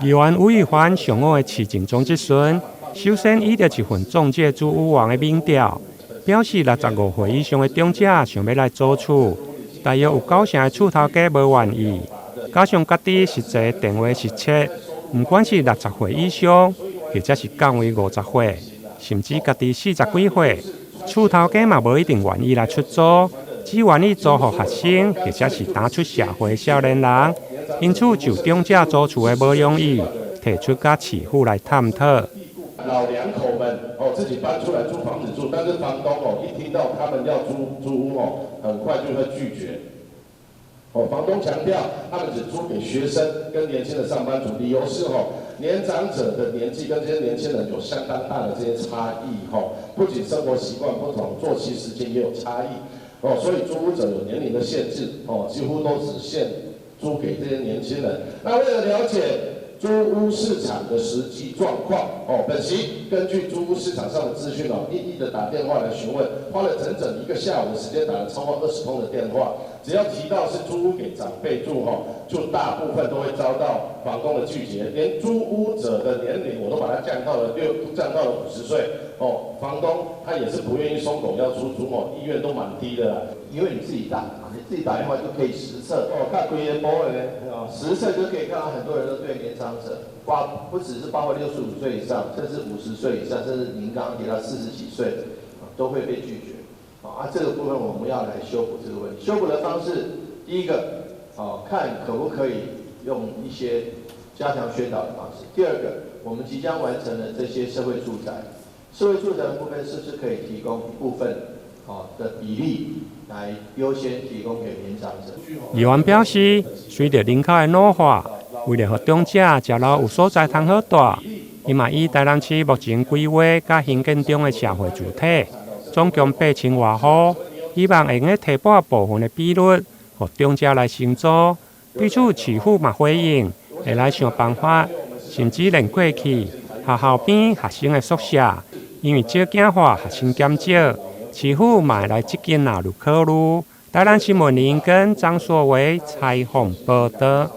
議員吳以環上午的市政總質詢，首先以著一份仲介租屋網的民調，表示65歲以上的長者想欲來租厝，大約有九成的厝頭家無願意，加上家己實際電話實測，毋管是六十歲以上，或者是降為50歲，甚至家己40幾歲，厝頭家嘛無一定願意來出租，只願意租予學生或者是剛出社會少年人。因此，就長者租厝的無容易，提出佮市府來探討。老兩口們哦，自己搬出來租房子住，但是房東哦，一聽到他們要租租屋哦，很快就會拒絕。哦，房東強調，他們只租給學生跟年輕的上班族，理由是哦，年長者的年紀跟這些年輕人有相當大的這些差異，吼，不僅生活習慣不同，作息時間也有差異，哦，所以租屋者有年齡的限制，哦，幾乎都只限租給這些年輕人。那為了了解租屋市場的實際狀況，哦，本席根據租屋市場上的資訊哦，一一的打電話來詢問，花了整整一個下午的時間，打了超過20通的電話。只要提到是租屋給長輩住，吼，就大部分都會遭到房東的拒絕，連租屋者的年齡我都把它降到了六，降到了50歲，哦，房東他也是不願意鬆口要出租，哦，意願都蠻低的啦。因為你自己打，你自己打電話就可以實測，哦，看規个波的，哦，實測就可以看到很多人都對年長者，包不只是包括65歲以上，甚至50歲以上，甚至您剛剛提到40幾歲，都會被拒絕。啊，這個部分我們要來修補這個問題。修補的方式，第一個，哦，看可不可以用一些加強宣導的方式。第二個，我們即將完成的這些社會住宅，社會住宅的部分是不是可以提供一部分，哦的比例來優先提供給年長者？議員表示，隨著人口的老化，為了予長者食老有所在通好蹛，伊嘛以台南市目前規劃佮興建中的社會住宅，總共8000外戶，希望會用得提撥部分的比率，予長者來承租。對此，市府嘛回應，會來想辦法，甚至連過去學校邊學生的宿舍，因為少子化，學生減少，市府嘛會來積極納入考慮。台南新聞林跟張碩維採訪報導。